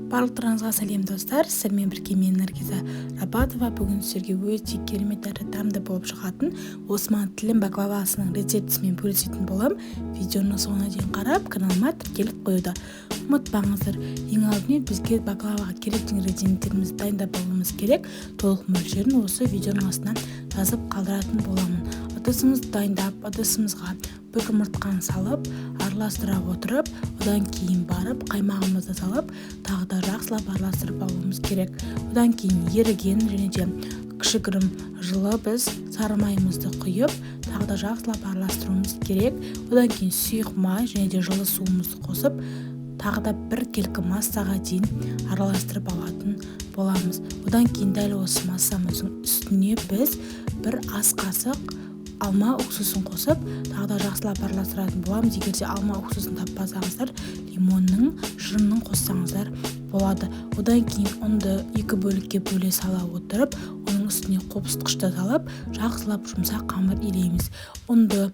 Барлықтарыңызға сәлем, достар! Сіздермен бірге мен, Наргиза Рабатова. Бүгін сіздерге өте керемет әрі дәмді болып шығатын осман тілім баклавасының рецептісімен бөлісетін боламын. Видеоны соңына дейін қарап, каналыма тіркеліп қоюды ұмытпаңыздар. Ең алдымен бізге баклаваға керекті ингредиенттерімізді дайындап алуымыз керек. Толық мөлшерін осы видеоның астына жазып қалдыратын боламын. Ыдысымызды дайындап, ыдысымызға бір жұмыртқаны салып, араластыра отырып, одан кейін барып қаймағымызды салып, тағы да жақсылап араластырып алуымыз керек. Одан кейін еріген және де кішігірім жылы біз сары майымызды құйып, тағы да жақсылап араластыруымыз керек. Одан кейін сұйық май және де жылы суымызды қосып, тағы да бір келкі массаға дейін араластырып алатын боламыз. Одан кейін дәл осы массамыздың үстіне біз бір ас қасық алма уксусын қосып, тағы да жақсылап араластыратын боламыз. Егер де алма уксусын таппасаңыздар, лимонның шырынын қоссаңыздар болады. Одан кейін ұнды екі бөлікке бөле сала отырып, оның үстіне қопсытқышты салып, жақсылап жұмсақ қамыр илейміз. Ұнды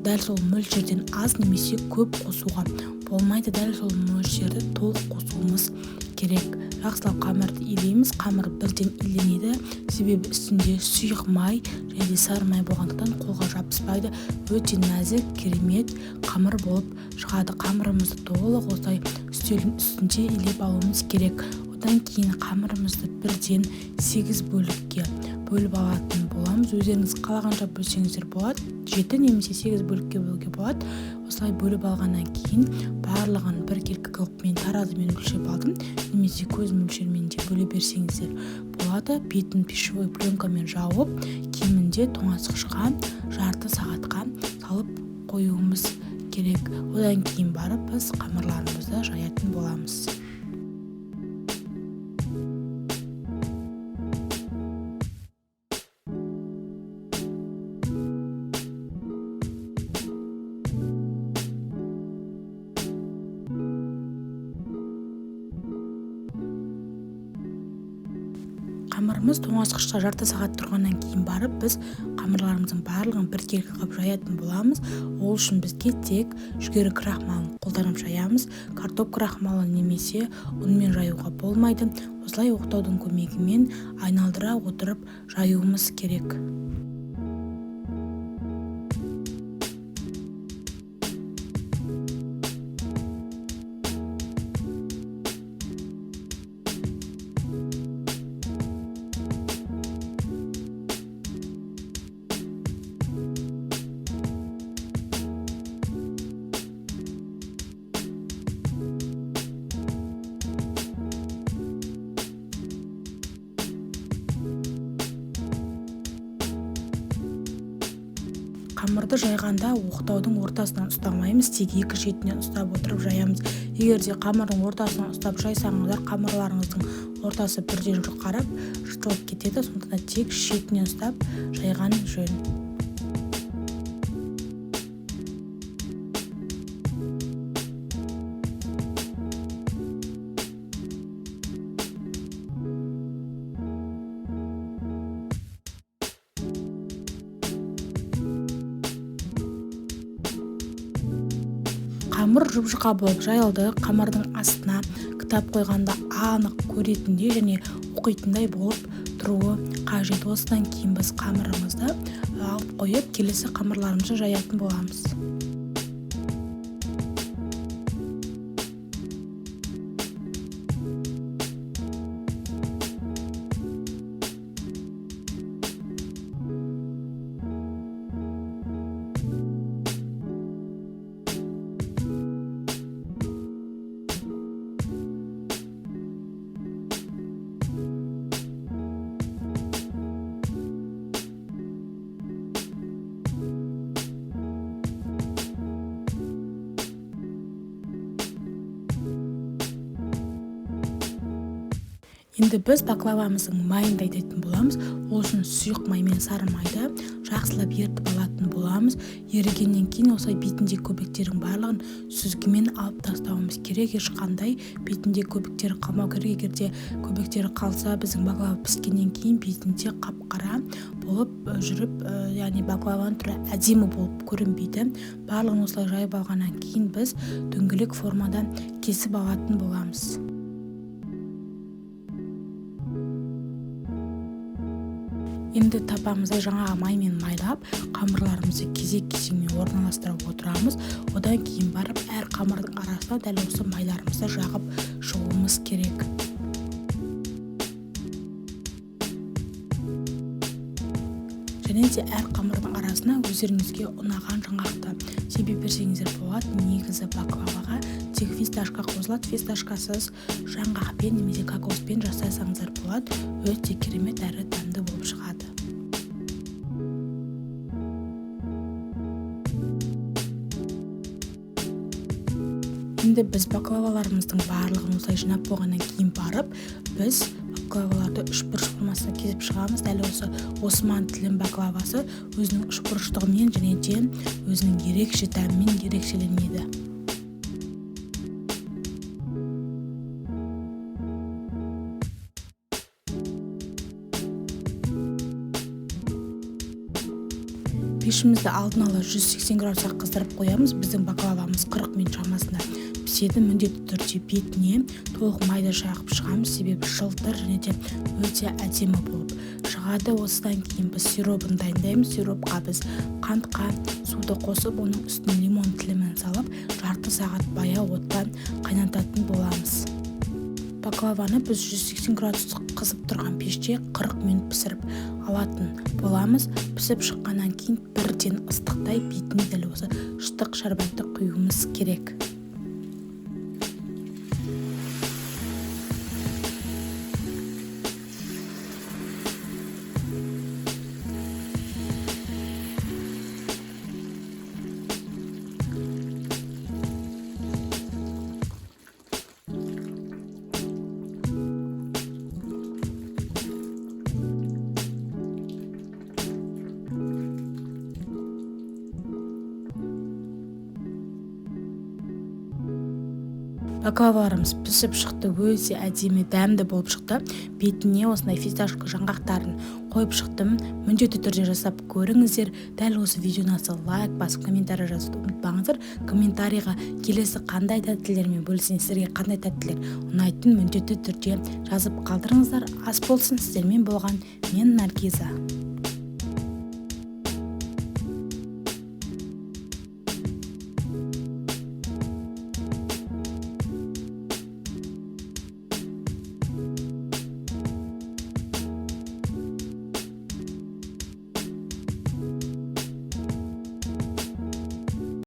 дәл сол мөлшерден аз немесе көп қосуға болмайды, дәл сол мөлшерді толық қосуымыз керек. Жақсылап қамырды илейміз. Қамыр бірден иленеді, себебі үстінде сұйық май және де сары май болғандықтан қолға жабыспайды. Өте нәзік, керемет қамыр болып шығады. Қамырымызды толық осылай үстелдің үстінде илеп алуымыз керек. Одан кейін қамырымызды бірден 8 бөлікке бөліп алатын боламыз. Өздеріңіз қалағанша бөлсеңіздер болады, 7 немесе 8 бөлікке бөлуге болады. Осылай бөліп алғаннан кейін барлығын біркелкі қылып мен таразымен өлшеп алдым, немесе көз мөлшерімен де бөле берсеңіздер болады. Бетін пищевой пленкамен жауып, кемінде тоңазытқышқа жарты сағатқа салып қоюымыз керек. Одан кейін барып біз қамырларымызды жаятын боламыз. Қамырымыз тоңазытқышта жарты сағат тұрғаннан кейін барып біз қамырларымыздың барлығын біркелкі қылып жаятын боламыз. Ол үшін бізге тек жүгері крахмалын қолданып жаямыз. Картоп крахмалы немесе ұнмен жаюға болмайды. Осылай оқтаудың көмегімен айналдыра отырып жаюымыз керек. Қамырды жайғанда оқтаудың ортасынан ұстамаймыз, тек екі шетінен ұстап отырып жаямыз. Егер де қамырдың ортасынан ұстап жайсаңыздар, қамырларыңыздың ортасы бірден жұқарып, жыртылып кетеді. Сондықтан тек шетінен ұстап жайған жөн. Қамыр жұп-жұқа болып жайылды. Қамырдың астына кітап қойғанда анық көретіндей және оқитындай болып тұруы қажет. Осыдан кейін біз қамырымызды алып қойып, келесі қамырларымызды жаятын боламыз. Енді біз баклавамыздың майын дайындайтын боламыз. Ол үшін сұйық май мен сары майды жақсылап ерітіп алатын боламыз. Ерігеннен кейін осылай бетіндегі көбіктердің барлығын сүзгімен алып тастауымыз керек. Ешқандай бетінде көбіктері қалмау керек. Егер де көбіктері қалса, біздің баклава піскеннен кейін бетінде қап-қара болып жүріп, яғни баклаваның түрі әдемі болып көрінбейді. Барлығын осылай жайып алғаннан кейін біз дөңгелек формада кесіп алатын боламыз. Енді табамызды жаңағы маймен майлап, қамырларымызды кезек-кезегімен орналастырып отырамыз. Одан кейін барып әр қамырдың арасына дәл осы майларымызды жағып шығуымыз керек. Және де әр қамырдың арасына өздеріңізге ұнаған жаңғақты себе берсеңіздер болады. Негізі баклаваға тек фисташка қосылады, фисташкасыз жаңғақпен немесе кокоспен жасасаңыздар болады. Өте керемет әрі дәмді болып шығады. Енді біз баклаваларымыздың барлығын осылай жинап болғаннан кейін барып, біз баклаваларды үшбұрыш формасына кесіп шығамыз. Дәл осы осман тілім баклавасы өзінің үшбұрыштығымен және де өзінің ерекше дәмімен ерекшеленеді. Пешімізді алдын ала 180 градусқа қыздырып қоямыз. Біздің баклавамыз 40 минут шамасында піседі. Міндетті түрде бетіне толық майды жағып шығамыз, себебі жылтыр және де өте әдемі болып шығады. Осыдан кейін біз сиробын дайындаймыз. Сиропқа біз қантқа суды қосып, оның үстіне лимон тілімін салып, жарты сағат баяу оттан қайнататын боламыз. Баклаваны біз 180 градус қызып тұрған пеште 40 минут пісіріп алатын боламыз. Пісіп шыққаннан кейін бірден ыстықтай бетіне дәл осы ыстық шәрбәтті құюымыз керек. Баклаваларымыз пісіп шықты, өте әдемі дәмді болып шықты. Бетіне осындай фисташка жаңғақтарын қойып шықтым. Міндетті түрде жасап көріңіздер. Дәл осы видеоны лайк басып, комментарий жазуды ұмытпаңыздар. Комментарийға келесі қандай тәттілермен бөлісеңіз, сіздерге қандай тәттілер ұнайтынын міндетті түрде жазып қалдырыңыздар. Ас болсын, сіздермен болған мен Наргиза.